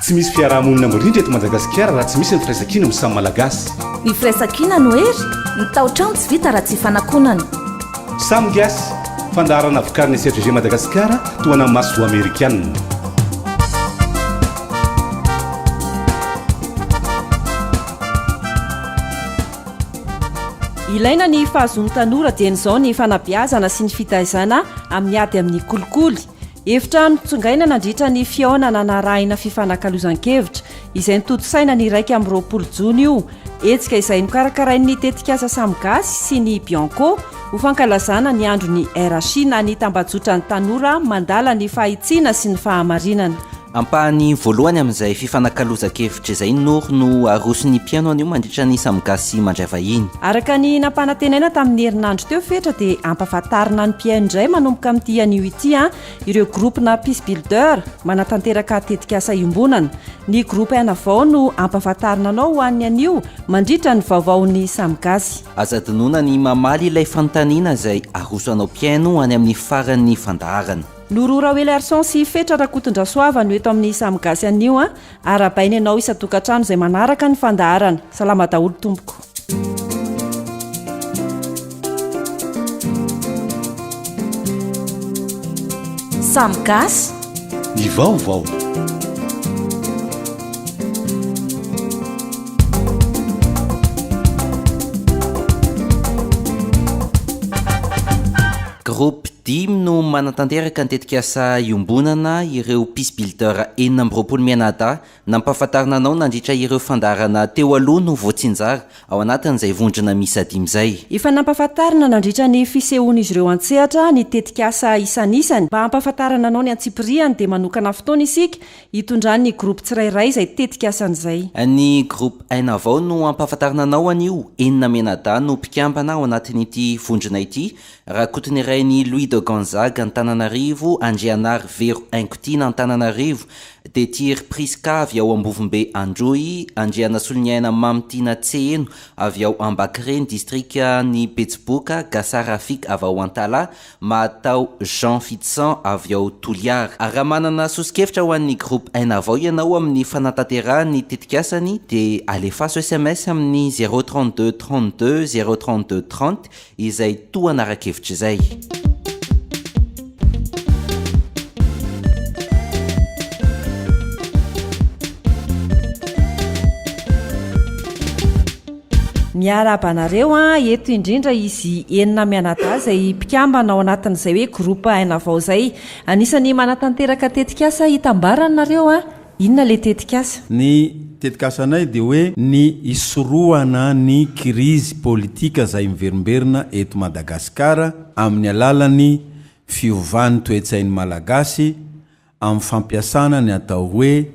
Tsy misy fiaraha-monina mirindra eto Madagasikara raha tsy misy ny firaisankina amin'ny samy Malagasy. Ny firaisankina no hery, ny tao-trano tsy vita raha tsy ifanakonana. Samy Gasy, fandaharana vokarin'ny SFG Madagasikara tohanan'ny masoivoho amerikanina. Ilaina ny fahazoan'ny tanora dieny izao ny fanabeazana sy ny fitaizana amin'ny ady amin'ny kolikoly. Hevitra notsongaina nandritra ny fihaonana narahina fifanakalozan-kevitra izay notontosaina ny 21 jona io hetsika izay nokarakarain'ny tetikasa Samy Gasy sy ny Bianco ho fankalazana ny andron'ny RHI na ny tambajotran'ny tanora mandala ny fahitsiana sy ny fahamarinana. Ampahany voalohany amin'izay fifanakalozan-kevitra izay Noro no aroson'ny mpihaino anio mandritra ny Samy Gasy mandray vahiny. Araka ny nampanantenaina tamin'ny herinandro teo Fetra dia ampahafantarina ny mpihaino indray manomboka amin'ity anio ity ireo groupe na Peace Builder manatanteraka tetikasa iombonana. Ny groupe Ainavao no ampahafantarina anao ho an'ny anio mandritra ny vaovaon'ny Samy Gasy. Aza adinoina ny mamaly ilay fanontaniana izay aroso anao mpihaino any amin'ny faran'ny fandaharana. Noro Raoeliarison sy Fetra Rakotondrasoava no eto amin'ny Samy Gasy anio a! Arahabaina ianao isan-tokantrano izay manaraka ny fandaharana. Salama daholo tompoko. Samy Gasy. Ny vaovao. Groupe Dimy no manatanteraka ny tetikasa iombonana, ireo Peace Builder 26 mianadahy nampahafantarina anao nandritra ireo fandaharana teo aloha no voatsinjara ao anatin'izay vondrona miisa dimy izay. Efa nampahafantarina nandritra ny fisehoan'izy ireo an-tsehatra ny tetikasa isanisany. Mba hampahafantarana anao ny antsipiriany dia manokana fotoana isika hitondran'ny groupe tsirairay izay tetikasany izay. Ny groupe Aina Vao no hampahafantarina anao anio, enina mianadahy no mpikambana ao anatin'ity vondrona ity Rakotonirainy Louis de Gonzague Antananarivo, Andrianary Vero Haingotiana Antananarivo, Detiry Prisca avy ao Ambovombe Androy, Andrianasoloniaina Mamitiana Tseheno avy ao Ambakireny distrikan'i Betsiboka, Gassa Rafik avy ao Antalaha, Mahatao Jean Fidson avy ao Toliara. Raha manana soso-kevitra ho an'ny groupe Aina Vao ianao amin'ny fanatanterahany ny tetikasany dia alefaso sms amin'ny zéro 32 32 zéro 32 30 izay tohana ara-kevitra izay. Miarahaba anareo an, eto indrindra izy enina mianadahy izay mpikambana ao anatin'izay hoe groupe Aina Vao izay. Anisan'ny manatanteraka tetikasa hitambarana nareo an, Inona ilay tetikasa? Ny tetikasanay dia hoe ny hisorohana ny kirizy politika izay miverimberina eto Madagasikara amin'ny alalan'ny fiovan'ny toe-tsain'ny Malagasy amin'ny fampiasana ny atao hoe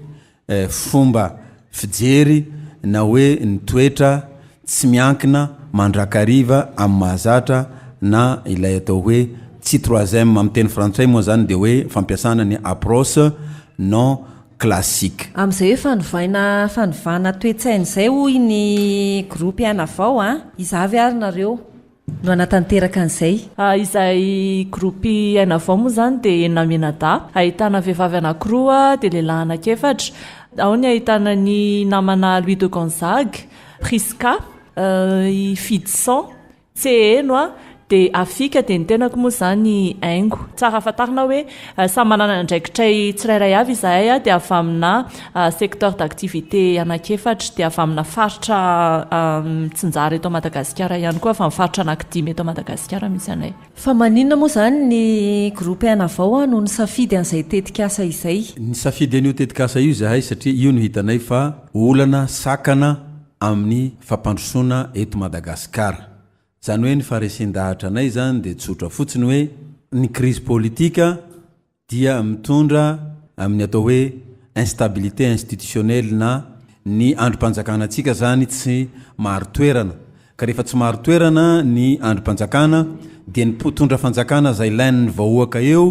fomba fijery na hoe ny toetra tsy miankina mandrakariva amin'ny mahazatra na ilay atao hoe tsy troisième amin'ny teny frantsay moa izany dia hoe fampiasana ny approche non classique. Amin'izay hoe fanovaina fanovana toe-tsaina izay hoy ny groupe Hanavao a! Iza avy ary nareo no hanatanteraka an'izay? Izahay groupe Ainavao moa izany dia enina mianadahy, ahitana vehivavy anankiroa dia lehilahy anankiefatra. Ao ny ahitana ny namana Louis de Gonzague, Prisca, i Fidson, Tseheno a, dia Afika dia ny tenako moa izany Haingo. Tsara fantarina hoe samy manana ny andraikitray tsirairay avy izahay dia avy amina secteur d'activité anankiefatra, dia avy amina faritra mitsinjara eto Madagasikara ihany koa, avy amin'ny faritra anankidimy eto Madagasikara misy anay. Fa maninona moa izany ny groupe Hanavao no nisafidy an'izay tetikasa izay? Nisafidy an'io tetikasa io izahay satria io no hitanay fa olana sakana amin'ny fampandrosoana eto Madagasikara. Izany hoe ny faharesen-dahatra anay izany dia tsotra fotsiny hoe ny krizy politika dia mitondra amin'ny atao hoe instabilité institutionnelle na ny andrim-panjakana antsika zany tsy marin-toerana ka rehefa tsy marin-toerana ny andrim-panjakana dia ny mpitondra fanjakana zay lain'ny vahoaka eo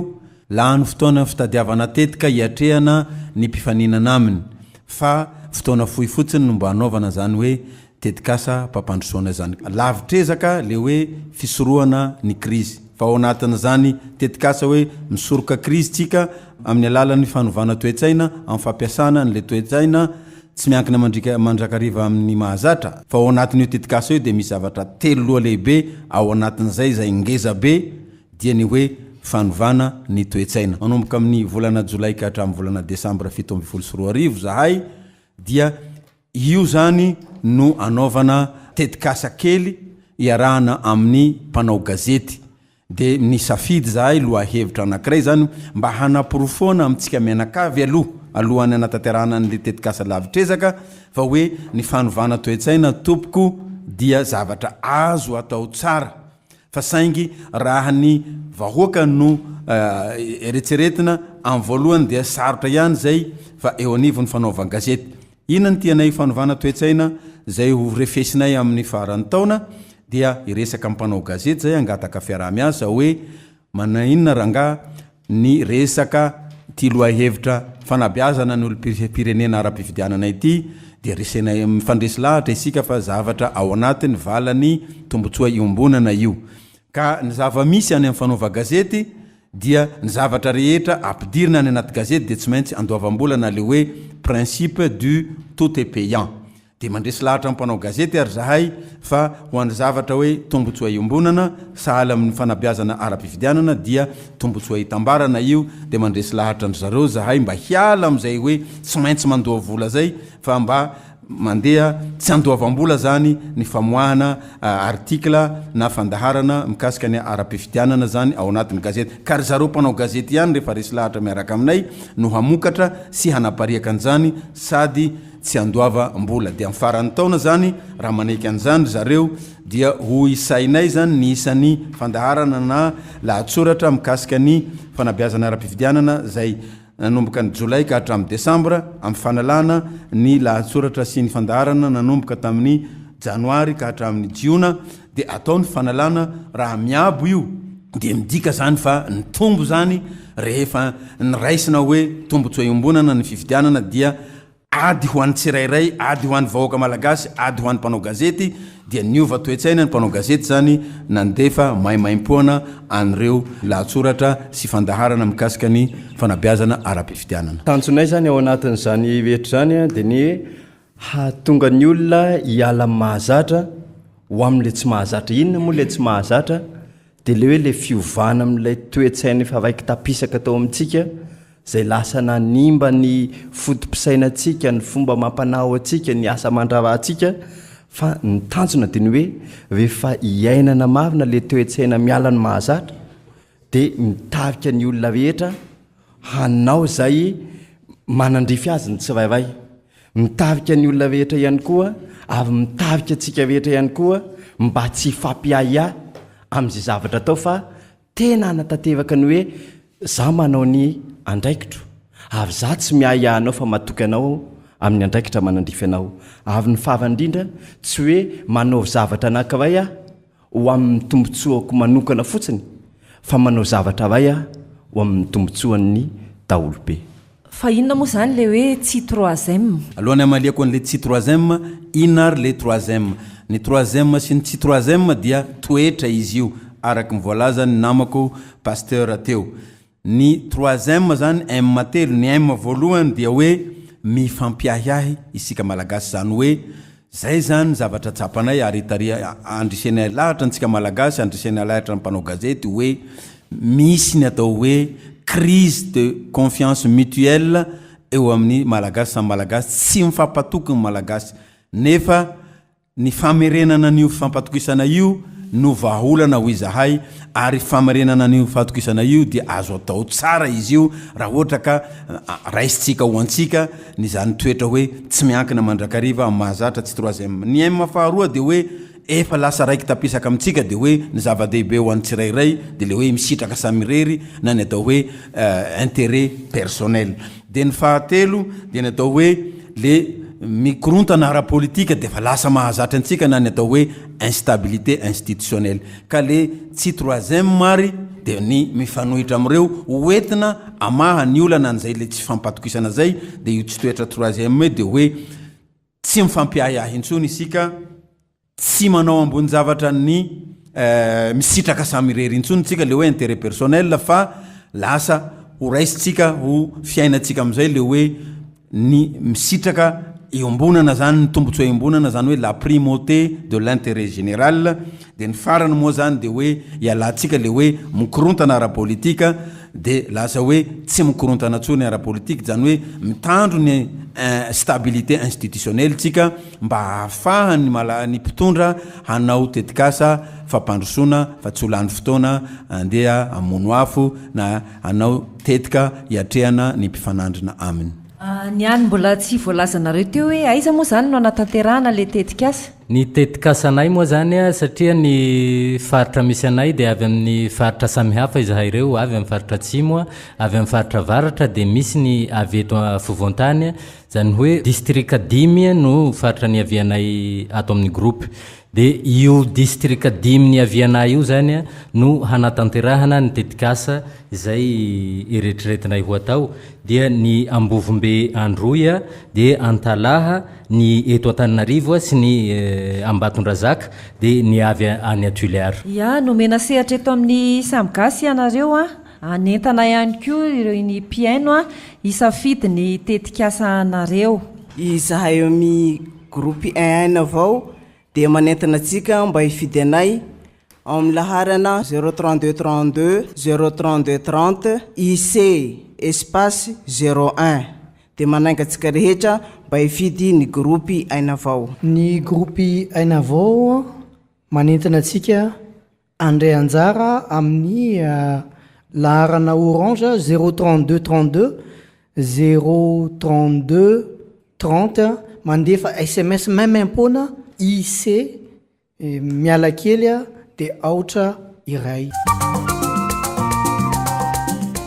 lany fotoana fitadiavana tetika hiatrehana ny mpifaninana aminy fa fotoana fohy fotsiny no mba hanaovana zany hoe tetikasa mpampandrosoana izany lavitr'ezaka le hoe fisorohana ny krizy. Fa ao anatin'izany tetikasa hoe misoroka krizy tsika amin'ny alalan'ny fanovana toe-tsaina amin'ny fampiasana an'ilay toe-tsaina tsy miankina mandrika mandrakariva amin'ny mahazatra. Fa ao anatin'io tetikasa io dia misy zavatra telo loha lehibe ao anatin'izay izay ngeza be dia ny hoe fanovana ny toe-tsaina. Manomboka amin'ny volana jolay ka hatramin'ny volana desambra 2017 zahay dia Io izany no anaovana tetikasa kely iarahana amin'ny mpanao gazety. Dia nisafidy izahay lohahevitra anankiray izany mba hanaporofoana amintsika mianakavy aloha, alohan'ny hanatanterahana an'ilay tetikasa lavitr'ezaka, fa hoe ny fanovana toe-tsaina tompoko dia zavatra azo atao tsara. Fa saingy raha ny vahoaka no eretseretina amin'ny voalohany dia sarotra ihany izay fa eo anivon'ny fanaovan-gazety. Inona no tianay fanovana toe-tsaina izay ho refesinay amin'ny faran'ny taona dia hiresaka amin'ny mpanao gazety izay hangataka fiaraha-miasa hoe manainona rangaha ny resaka ity lohahevitra fanabeazana ny olom-pirenena ara-pifidianana ity dia resenay mifandresy lahatra isika fa zavatra ao anatin'ny valan'ny tombotsoa iombonana io ka ny zava-misy any amin'ny fanaova-gazety dia ny zavatra rehetra ampidirina any anaty gazety dia tsy maintsy andoavam-bola na le hoe principe du tout est payant. Dia mandresy lahatra ny mpanao gazety ary zahay fa ho an'ny zavatra hoe tombotsoa iombonana sahala amin'ny fanabeazana ara-pifidianana dia tombotsoa itambarana io dia mandresy lahatra an-dry zareo zahay mba hiala amin'izay hoe tsy maintsy mandoa vola zay fa mba Mandeha tsy andoavam-bola zany ny famoahana article na fandaharana mikasika ny ara-pifidianana zany ao anatin'ny gazety. Ka ry zareo mpanao gazety ihany rehefa resy lahatra miaraka aminay no hamokatra sy hanapariaka an'izany sady tsy andoavam-bola. Dia amin'ny faran'ny taona zany raha manaiky an'izany ry zareo dia ho isainay zany ny isan'ny fandaharana na lahatsoratra mikasika ny fanabeazana ara-pifidianana zay nanomboka ny jolay ka hatramin'ny desambra, amin'ny fanalana ny lahatsoratra sy ny fandaharana nanomboka tamin'ny janoary ka hatramin'ny jiona, dia atao ny fanalana raha miabo io, dia midika izany fa nitombo izany rehefa niraisina hoe tombotsoa iombonana ny fifidianana dia Ady ho an'ny tsirairay, ady ho an'ny vahoaka malagasy, ady ho an'ny mpanao gazety, dia niova toe-tsaina ny mpanao gazety izany nandefa maimaimpoana an'ireo lahatsoratra sy fandaharana mikasika ny fanabeazana ara-pifidianana. Tanjonay izany ao anatin'izany rehetra izany dia ny hahatonga ny olona hiala amin'ny mahazatra ho amin'ilay tsy mahazatra. Inona moa ilay tsy mahazatra? Dia ilay hoe ilay fiovana amin'ilay toe-tsaina efa raiki-tapisaka tao amintsika izay lasa nanimba ny foto-pisainantsika, ny fomba amam-panahy antsika, ny asa aman-draharahantsika, fa ny tanjona dia ny hoe rehefa iainana marina ilay toe-tsaina miala ny mahazatra dia mitarika ny olona rehetra hanao izay manandrify azy ny tsirairay. Mitarika ny olona rehetra ihany koa ary mitarika antsika rehetra ihany koa mba tsy hifampiahiahy amin'izay zavatra atao fa tena hanatanteraka ny hoe za manao ny andraikitro ary za tsy miahiahy anao fa matoky anao aho amin'ny andraikitra manandrify anao ary ny farany indrindra tsy hoe manao zavatra anankiray aho ho amin'ny tombontsoako manokana fotsiny fa manao zavatra iray aho ho amin'ny tombontsoan'ny daholobe. Fa inona moa izany ilay hoe tsy troisième? Alohan'ny hamaliako an'ilay tsy troisième, inona ary ilay troisième? Ny troisième sy ny tsy troisième dia toetra izy io, araka ny voalazan'ny namako Pasteur teo. Ny troisième zany M telo, ny M voalohany dia hoe mifampiahiahy isika Malagasy, zany hoe zay zany ny zavatra tsapanay ary tariha andresenay lahatra antsika Malagasy, andresenay lahatra ny mpanao gazety hoe misy ny atao hoe crise de confiance mutuelle eo amin'ny Malagasy samy Malagasy, tsy mifampatoky ny Malagasy nefa Ny famerenana an'io fifampatokisana io no vahaolana hoy izahay ary famerenana an'io fahatokisana io dia azo atao tsara izy io raha ohatra ka raisintsika ho antsika ny izany toetra hoe tsy miankina mandrakariva amin'ny mahazatra tsy troisième. Ny M faharoa dia hoe efa lasa raiki-tapisaka amintsika dia hoe ny zava-dehibe ho an'ny tsirairay dia ilay hoe misitraka samirery na ny atao hoe intérêt personnel. Dia ny fahatelo dia ny atao hoe le mikorontana ara-politika dia efa lasa mahazatra antsika na ny atao hoe instabilité institutionnelle. Ka le tsy troisième ary dia ny mifanohitra amin'ireo ho entina hamaha ny olana an'izay le tsy fifampatokisana zay dia io tsy toetra troisième io dia hoe tsy mifampiahiahy intsony isika, Tsy manao ambon-javatra ny misitraka samy irery intsony tsika le hoe intérêt personnel fa lasa ho raisintsika ho fiainantsika amin'izay le hoe ny misitraka iombonana zany, ny tombotsoa iombonana zany hoe la primauté de l'intérêt général, de ny farany moa zany de hoe ialantsika le hoe mikorontana ara-politika de lasa hoe tsy mikorontana tsony ara-politika, zany hoe mitandro ny stabilité institutionnelle tsika mba ahafahan'ny mala- ny mpitondra hanao tetikasa fampandrosoana fa tsy ho lany fotoana andeha hamono afo na hanao tetika hiatrehana ny mpifanandrina aminy. Ny hany mbola tsy voalazanareo teo hoe aiza moa izany no hanatanterahana ilay tetikasa? Ny tetikasanay moa izany satria ny faritra misy anay dia avy amin'ny faritra samihafa izahay ireo, avy amin'ny faritra atsimo, avy amin'ny faritra avaratra dia misy ny avy eto afovoan-tany, izany hoe distrika dimy no faritra niavianay ato amin'ny groupe. Dia io distrika dimy niavianay io izany no hanatanterahana ny tetikasa izay eretreretinay ho atao, dia ny Ambovombe Androy, dia Antalaha, ny eto Antananarivo sy ny Ambatondrazaka, dia ny avy any Tuléar. Ya, nomena sehatra eto amin'ny Samy Gasy ianareo an! Hanentana ihany koa ireo ny mpihaino hisafidy ny tetikasanareo. Izahay eo amin'ny groupe un avao dia manentana antsika mba hifidy anay ao amin'ny laharana zéro 32 32 zéro 32 30 IC espace zéro un dia manainga antsika rehetra mba hifidy ny groupe Aina Vao. Ny groupe Aina Vao manentana antsika Handray anjara amin'ny laharana orange zéro 32 32 zéro 32 30 mandefa sms maimaimpoana IC miala kely dia aotra iray.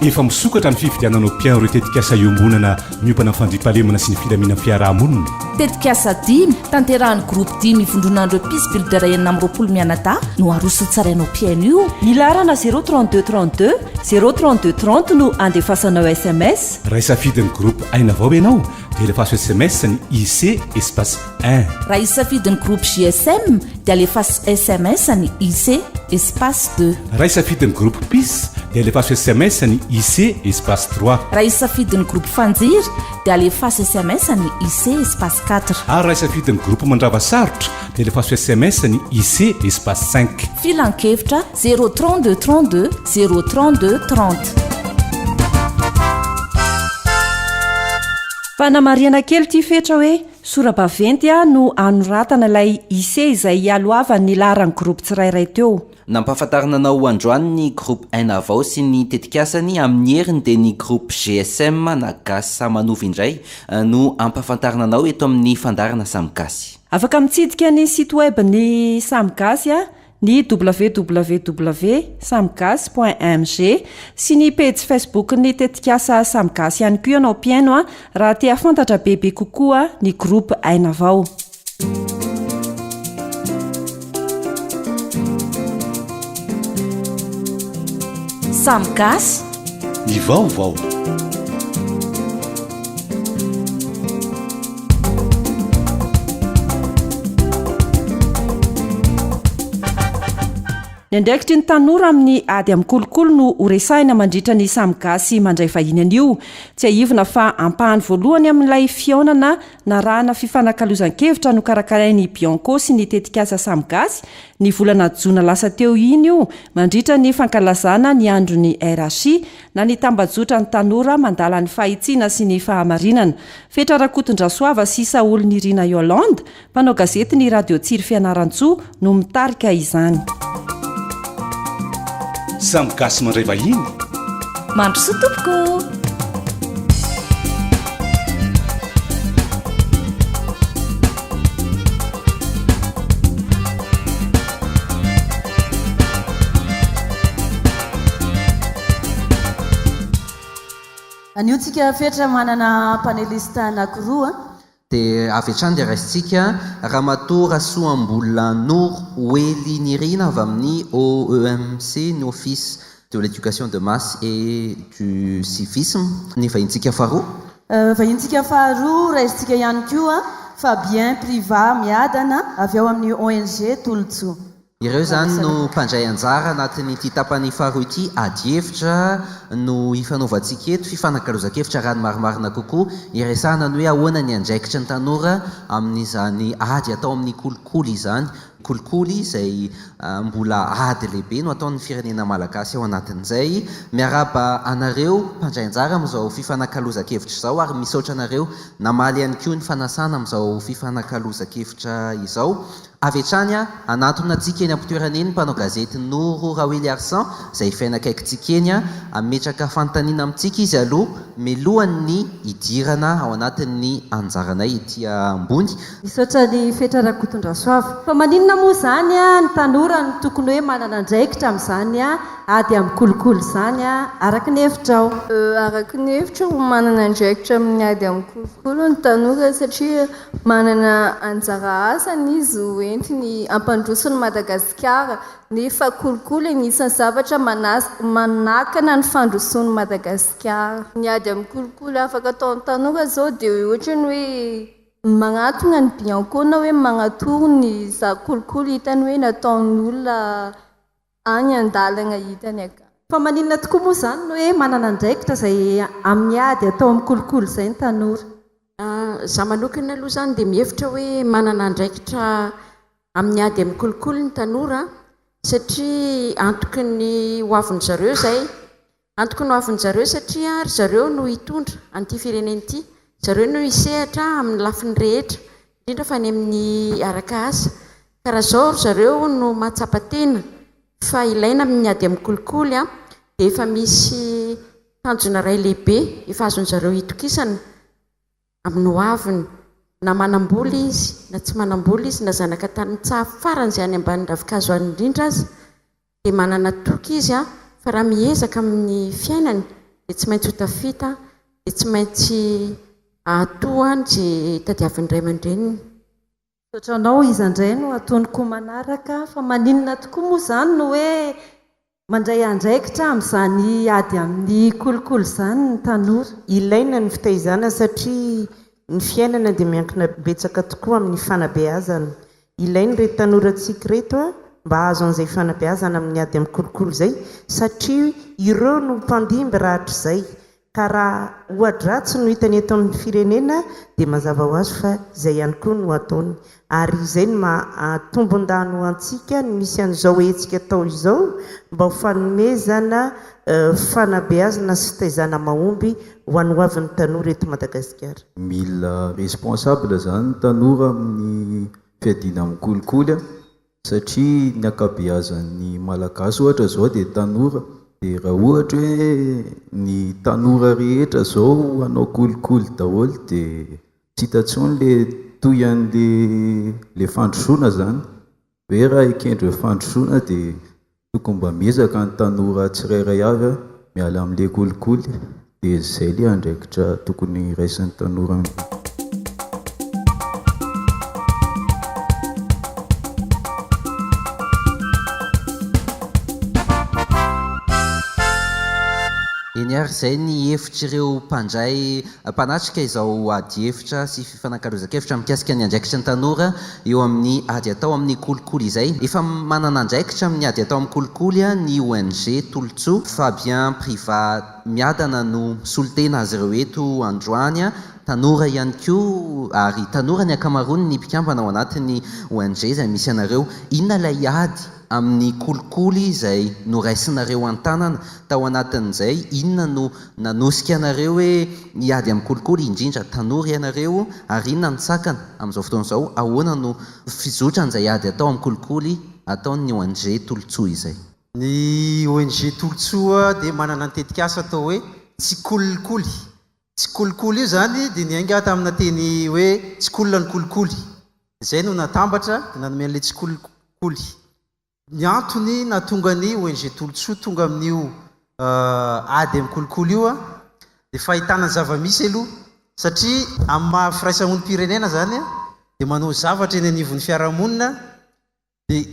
Efa misokatra ny fifidianana ho mpiaro ireo tetikasa iombonana miompana amin'ny fandriampahalemana sy ny filaminan'ny fiaraha-monina. Tetikasa dimy, tanterahan'ny groupe dimy ivondronan'ireo Peace Builder 26 mianadahy no aroso tsarainao mpihaino io. Ny laharana zéro 32 32 zéro 32 30 no andefasanao sms. Raha hisafidy ny groupe Aina Vao ianao dia alefaso sms ny IC espace un. Raha hisafidy ny groupe JSM dia alefaso sms ny IC espace deux. Raha hisafidy ny groupe Peace dia alefaso sms ny IC espace trois. Raha hisafidy ny groupe Fanjiry dia alefaso sms ny IC espace quatre. Ary raha hisafidy ny groupe Mandrava Sarotra dia alefaso sms ny IC espace cinq. Filankevitra zéro 32 32 zéro 32 30. Fanamarihana kely ity Fetra hoe sora-baventy no anoratana ilay IC izay ialohavan'ny laharan'ny groupe tsirairay teo. Nampahafantarina anao androany ny Groupe Aina Vao sy ny tetikasany amin'ny heriny dia ny Groupe GSM na Gasy Samy Manova indray no ampahafantarina anao eto amin'ny fandaharana Samy Gasy. Afaka mitsidika ny site web ny Samy Gasy ny www samigasy point mg sy ny pejy Facebook-n'ny tetikasa Samy Gasy ihany koa ianao mpihaino raha te hahafantatra bebe kokoa ny Groupe Aina Vao. Samy Gasy. Ny vaovao. Ny andraikitry ny tanora amin'ny ady amin'ny kolikoly no horesahina mandritra ny Samy Gasy mandray vahiny anio. Tsiahivina fa ampahany voalohany amin'ilay fihaonana narahana fifanakalozan-kevitra nokarakarain'ny Bianco sy ny tetikasa Samy Gasy ny volana jona lasa teo iny io mandritra ny fankalazana ny andron'ny RHI na ny tambajotran'ny tanora mandala ny fahitsiana sy ny fahamarinana. Fetra Rakotondrasoava sy Saholy Nirina Yolande, mpanao gazety ny Radio Tsiry Fianarantsoa no mitarika izany. Samy gasy mandray vahiny. Mandrosoa tompoko. Anio tsika Fetra manana paneliste anakiroa. Dia avy hatrany dia raisintsika Ramatoa Rasoambolanoro Welly Nirina avy amin'ny OEMC, ny Office de l'Education de Masse et du Civisme, ny vahintsika faharoa. Vahintsika faharoa raisintsika ihany koa Fabien Privat Miadana avy ao amin'ny ONG Tolotsoa. Ireo izany no mpandray anjara anatin'ity tapany faharoa ity. Adihevitra no hifanaovantsika eto, fifanakalozan-kevitra raha ny marimarina kokoa, hiresahana ny hoe ahoana ny andraikitry ny tanora amin'izany ady atao amin'ny kolikoly izany. Kolikoly izay mbola ady lehibe no ataon'ny firenena malagasy ao anatin'izay. Miarahaba anareo mpandray anjara amin'izao fifanakalozan-kevitra izao ary misaotra anareo namaly ihany koa ny fanasana amin'izao fifanakalozan-kevitra izao. Avy hatrany hanantona antsika eny am-pitoerana eny ny mpanao gazety Noro Rawiliarison izay efa eny akaikintsika eny. Hametraka fanontaniana amintsika izy aloha milohan'ny hidirana ao anatin'ny anjaranay ety ambony. Misaotra an'i Fetra Rakotondrasoava. Fa maninona moa izany ny tanora no tokony hoe manana andraikitra amin'izany ady amin'ny kolikoly izany araka ny hevitrao? Araka ny hevitro, manana andraikitra amin'ny ady amin'ny kolikoly ny tanora satria Manana anjara asany izy ho entiny hampandroso an'i Madagasikara nefa kolikoly anisan'ny zavatra manakana ny fandrosoan'i Madagasikara. Ny ady amin'ny kolikoly afaka ataon'ny tanora izao dia ohatra ny hoe magnatona ny Bianco na hoe magnatoro ny kolikoly hitany hoe nataon'ny olona any an-dalana hitany akany. Fa maninona tokoa moa izany no hoe manana andraikitra izay amin'ny ady atao amin'ny kolikoly izay ny tanora? Za manokana aloha izany dia mihevitra hoe manana andraikitra amin'ny ady amin'ny kolikoly ny tanora satria antoky ny ho avin'ny zareo izay. Antoky ny ho avin'ny zareo satria ry zareo no hitondra an'ity firenena ity, zareo no hisehatra amin'ny lafiny rehetra, indrindra fa any amin'ny araka asa. Ka raha izao ry zareo no mahatsapa tena fa ilaina amin'ny ady amin'ny kolikoly dia efa misy tanjona iray lehibe efa azon'ny zareo itokisana amin'ny ho aviny, na manam-bola izy na tsy manam-bola izy, na zanaka tantsaha faran'izay any ambanin'ny ravinkazo any indrindra aza dia manana toky izy fa raha miezaka amin'ny fiainany dia tsy maintsy ho tafita, dia tsy maintsy hahatoa ny izay tadiavin'ny ray aman-dreniny. Misaotra anao, iza indray no atonoko manaraka fa maninona tokoa moa izany no hoe mandray andraikitra amin'izany ady amin'ny kolikoly izany ny tanora? Ilaina ny fitaizana satria ny fiainana dia miankina betsaka tokoa amin'ny fanabeazana. Ilain'ireto tanorantsika ireto mba hahazo an'izay fanabeazana amin'ny ady amin'ny kolikoly izay satria ireo no mpandimby rahatrizay ka raha oha-dratsy no hitany eto amin'ny firenena dia mazava ho azy fa izay ihany koa no ataony ary izay no maha tombon-dany ho antsika ny misy an'izao hetsika atao izao mba ho fanomezana fanabeazana sy fitaizana mahomby ho an'ny hoavin'ny tanora eto Madagasikara. Mila responsable zany ny tanora amin'ny fiadiana amin'ny kolikoly a, satria ny ankabeazan'ny malagasy ohatra zao dia tanora, dia raha ohatra hoe ny tanora rehetra zao hanao kolikoly daholo dia tsy hita intsony le tohy an'le le fandrosoana zany. Hoe raha hikendry fandrosoana dia tokony mba miezaka ny tanora tsirairay avy miala amin'ilay kolikoly dia izay ilay andraikitra tokony raisin'ny tanora. Eny ary, izay ny hevitr'ireo mpandray mpanatrika izao adihevitra sy Fifanakalozan-kevitra mikasika ny andraikitry ny tanora eo amin'ny ady atao amin'ny kolikoly izay. Efa manana andraikitra amin'ny ady atao amin'ny kolikoly ny ONG Tolotsoa. Fabien Privat Miadana no misolo tena azy ireo eto androany. Tanora ihany koa ary tanora ny ankamaroan'ny mpikambana ao anatin'ny ONG izay misy anareo. Inona ilay ady amin'ny kolikoly izay noraisinareo an-tanana tao anatin'izay? Inona no Nanosika anareo hoe hiady amin'ny kolikoly, indrindra tanora ianareo, ary inona no sakana amin'izao fotoana izao? Ahoana no fizotran'izay ady atao amin'ny kolikoly ataon'ny ONG Tolotsoa izay? Ny ONG Tolotsoa dia manana ny tetikasa atao hoe Tsikolikoly. Tsikolikoly io izany dia niainga tamina teny hoe tsikolona ny kolikoly. Izay no natambatra dia nanome an'ilay tsikolikoly. Ny antony nahatonga ny ONG Tolotsoa tonga amin'io ady amin'ny kolikoly io dia fahitana ny zava-misy aloha satria amin'ny maha firaisamonim-pirenena izany dia manao zavatra eny anivon'ny fiarahamonina dia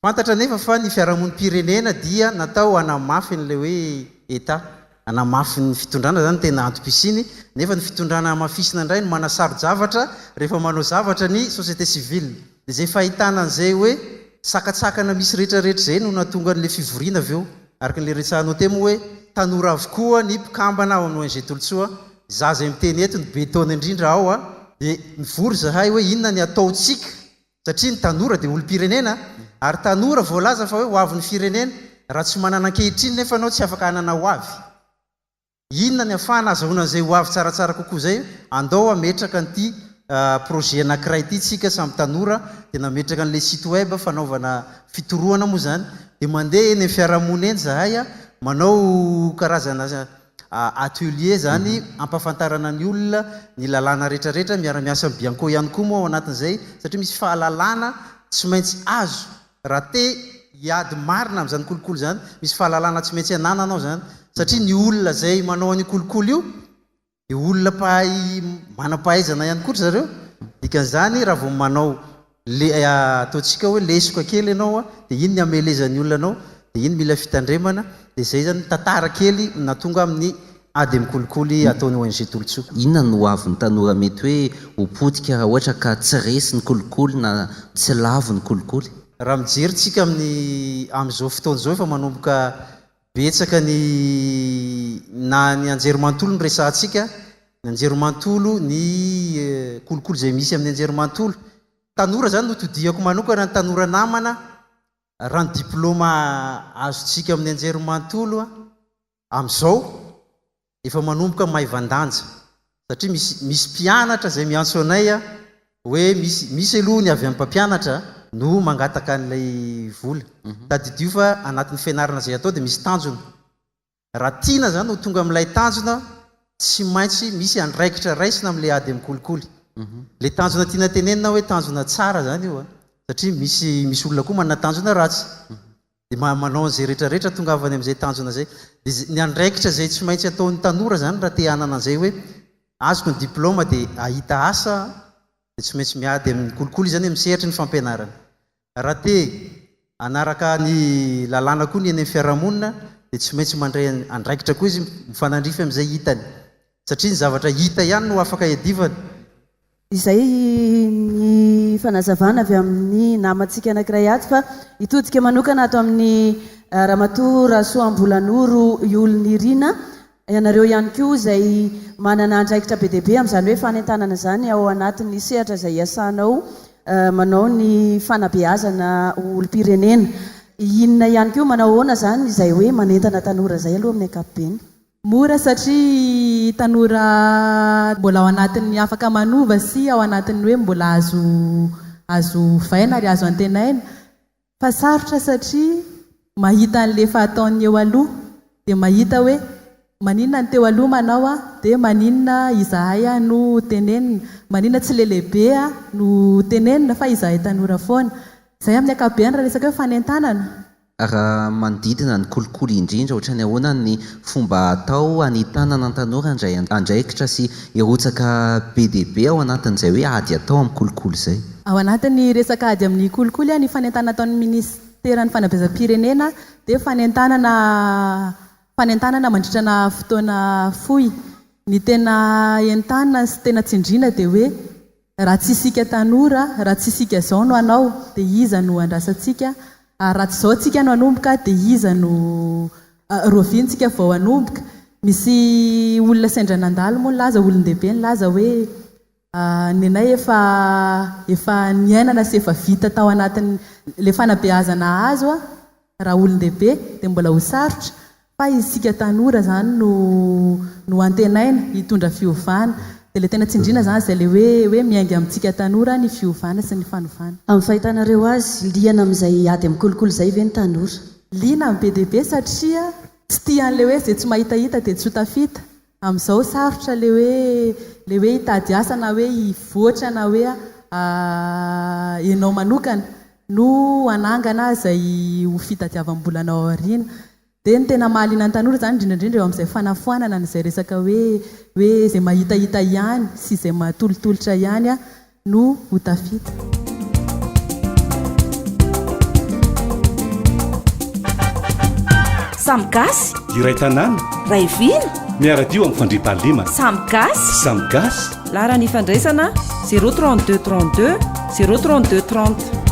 fantatra anefa fa ny fiarahamonim-pirenena dia natao hanamafy an'ilay hoe Etat, hanamafy ny fitondrana izany no tena antom-pisiany nefa ny fitondrana hamafisina indray no manasaro-javatra rehefa manao zavatra ny société civile. Dia izay fahitana an'izay hoe. Sakatsakana misy rehetrarehetra izay no nahatonga an'ilay fivoriana avy eo. Araka an'ilay resahanao teo moa hoe tanora avokoa ny mpikambana ao amin'ny ONG Tolotsoa. Izaho izay miteny eto no be taona indrindra ao a. Dia nivory izahay hoe inona ny ataontsika satria ny tanora dia olom-pirenena ary tanora voalaza fa hoe ho avin'ny firenena. Raha tsy manana ankehitriny nefa ianao tsy afaka hanana ho avy. Inona ny afahana azahoana an'izay ho avy tsaratsara kokoa izay? Andao hametraka an'ity projet anankiray ity tsika samy tanora dia nametraka an'ilay site web fanaovana fitorohana moa izany dia mandeha eny amin'ny fiarahamonina eny izahay manao karazana atelier izany hampahafantarana ny olona ny lalàna rehetrarehetra, miara-miasa amin'ny Bianco ihany koa moa ao anatin'izay satria misy fahalalana tsy maintsy azo Raha te hiady marina amin'izany kolikoly izany, misy fahalalana tsy maintsy anananao izany, satria ny olona izay manao an'io kolikoly io dia olona mpahay manam-pahaizana ihany koa ry zareo, dikan'izany raha vao manao le ataontsika hoe lesoka kely ianao dia iny ny hamelezan'ny olona anao, dia iny mila fitandremana, dia izay izany ny tantara kely nahatonga amin'ny Ady amin'ny kolikoly ataon'ny ONG Tolotsoa. Inona no ho avin'ny tanora mety hoe ho potika raha ohatra ka tsy resy ny kolikoly na tsy lavo ny kolikoly? Raha mijery tsika amin'ny amin'izao fotoana izao efa manomboka betsaka ny na ny anjerimanontolo no resahantsika, ny anjerimanontolo, ny kolikoly izay misy amin'ny anjerimanontolo. Tanora izany no todihako manokana, ny tanora namana, raha ny diplaoma azontsika amin'ny anjerimanontolo Amin'izao, efa manomboka maivan-danja satria misy misy mpianatra izay miantso anay hoe misy misy aloha ny avy amin'ny mpampianatra no mangataka an'ilay vola. Tadidio fa anatin'ny fianarana izay atao dia misy tanjona. Raha tiana izany ho tonga amin'ilay tanjona, tsy maintsy misy andraikitra raisina amin'ilay ady amin'ny kolikoly. Ilay tanjona tiana tenenina hoe tanjona tsara izany io satria misy misy olona koa manana tanjona ratsy. Dia manao an'izay rehetra rehetra tongavany amin'izay tanjona izay. Dia ny andraikitra izay tsy maintsy ataon'ny tanora izany raha te hanana an'izay hoe azoko ny diplaoma dia hahita asa dia tsy maintsy miady amin'ny kolikoly izany amin'ny sehatry ny fampianarana. Raha te hanaraka ny lalàna koa ny eny amin'ny fiarahamonina dia tsy maintsy mandray andraikitra koa izy mifanandrify amin'izay hitany. Satria ny zavatra hita ihany no afaka iadivana. Izay ny fanazavana avy amin'ny namantsika anankiray ato fa hitodika manokana ato amin'ny Ramatoa Rasoambolanoro Iolonirina, ianareo ihany koa izay manana andraikitra be dia be amin'izany hoe fanentanana izany ao anatin'ny sehatra izay iasanao manao ny fanabeazana ho olom-pirenena. Inona ihany koa, manao ahoana izany izay hoe manentana tanora izay aloha amin'ny ankapobeny? Mora satria tanora mbola ao anatin'ny afaka manova sy ao anatin'ny hoe mbola azo azo ovaina ary azo antenaina fa sarotra satria mahita an'le efa ataon'ny eo aloha dia mahita hoe maninona ny teo aloha manao a dia maninona izahay no tenenina, maninona tsy le lehibe no tenenina fa izahay tanora foana. Izay amin'ny ankapobeny raha resaka hoe fanentanana. Raha manodidina ny kolikoly indrindra, ohatran'ny ahoana ny fomba atao hanentanana ny tanora handray andraikitra sy hirotsaka be dia be ao anatin'izay hoe ady atao amin'ny kolikoly izay? Ao anatin'ny resaka ady amin'ny kolikoly, ny fanentanana ataon'ny minisiteran'ny fanabeazam-pirenena dia fanentanana fanentanana mandritrana fotoana fohy. Ny tena entanina sy tena tsindriana dia hoe Raha tsy isika tanora, raha tsy isika izao no hanao, dia iza no andrasantsika? Ary raha tsy izao tsika no hanomboka, dia iza no roviana tsika vao hanomboka? Misy olona sendra nandalo moa nilaza, olon-dehibe nilaza hoe, nenay efa efa niainana sy efa vita tao anatin'ny ilay fanabeazana azo Raha olon-dehibe dia mbola ho sarotra fa isika tanora izany no no antenaina hitondra fiovana. Dia ilay tena tsindriana izany izay ilay hoe hoe miainga amintsika tanora ny fiovana sy ny fanovana. Amin'ny fahitanareo azy, liana amin'izay ady amin'ny kolikoly izay ve ny tanora? Liana be dia be satria tsy tia an'ilay hoe izay tsy mahitahita dia tsy ho tafita. Amin'izao sarotra le hoe le hoe hitady asa na hoe hivoatra na hoe enao manokana no hanangana izay ho fitadiavam-bolanao ao aoriana. Dia ny tena mahaliana ny tanora izany indrindra indrindra eo amin'izay fanafoanana an'izay resaka hoe hoe izay mahitahita ihany sy izay mahatolotolotra ihany no ho tafita. Samy gasy. Iray tanàna. Ray vina. Miara-dio amin'ny fandriampahalemana. Samy gasy. Samy gasy. Laharana ifandraisana, 0 32 32 0 32 30.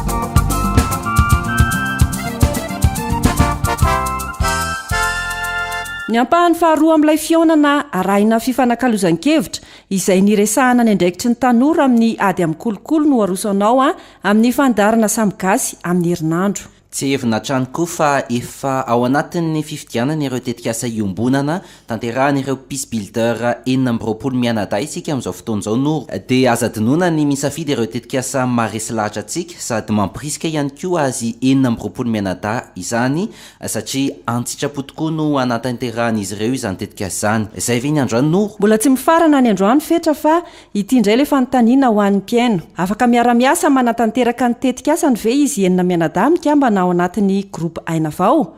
Ny ampahany faharoa amin'ilay fihaonana arahina fifanakalozan-kevitra izay niresahana ny andraikitry ny tanora amin'ny ady amin'ny kolikoly no aroso anao amin'ny fandaharana Samy Gasy amin'ny herinandro. Tsiahivina hatrany koa fa efa ao anatin'ny fifidianana ireo tetikasa iombonana tanterahan'ireo Peace Builder 26 mianadahy isika amin'izao fotoana izao no dia aza adinoina ny misafidy ireo tetikasa maharesy lahatra antsika sady mampirisika ihany koa azy 26 mianadahy izany satria an-tsitrapo tokoa no hanatanterahan'izy ireo izany tetikasa izany. Izay ve ny androany Noro? Mbola tsy mifarana ny androany Fetra fa ity indray ilay fanontaniana ho an'ny mpihaino. Afaka miara-miasa manatanteraka ny tetikasany ve izy enina mianadahy mikambana ao anatin'ny groupe Aina Vao?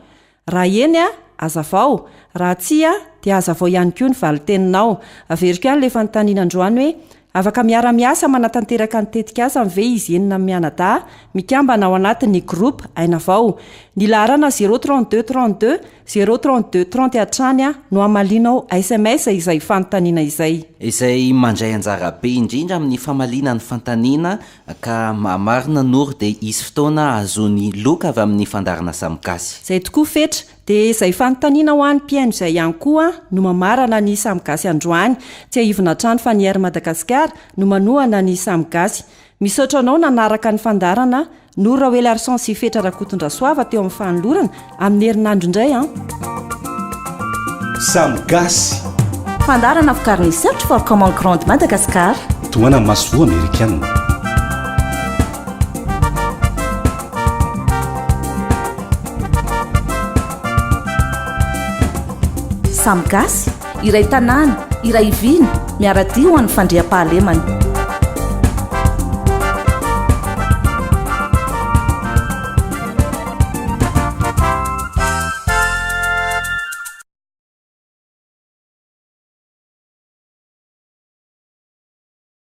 Raha eny, hazavao. Raha tsia, dia hazavao ihany koa ny valin-teninao. Averiko ihany ilay fanontaniana androany hoe, Afaka miara-miasa manatanteraka ny tetikasany ve izy enina mianadahy mikambana ao anatin'ny groupe Aina Vao? Ny laharana zéro 32 32 zéro 32 30 hatrany no hamalianao sms izay fanontaniana izay. Izay mandray anjara be indrindra amin'ny famaliana ny fantaniana ka mahamarina Noro dia hisy fotoana hahazoany loka avy amin'ny fandaharana Samy Gasy. Izay tokoa Fetra. Dia izay fanontaniana ho an'ny mpihaino izay ihany koa no mamarana ny Samy Gasy androany. Tsiahivina hatrany fa ny Air Madagascar no manohana ny Samy Gasy. Misaotra anao nanaraka ny fandaharana, Noro Raoeliarison sy Fetra Rakotondrasoava teo amin'ny fanolorana, amin'ny herinandro indray an! Samy Gasy. Fandaharana vokarin'ny Search for Common Ground Madagascar. Tohanan'ny masoivoho amerikana. Samy gasy, iray tanàna, iray vina, miara-dia ho an'ny fandriampahalemana.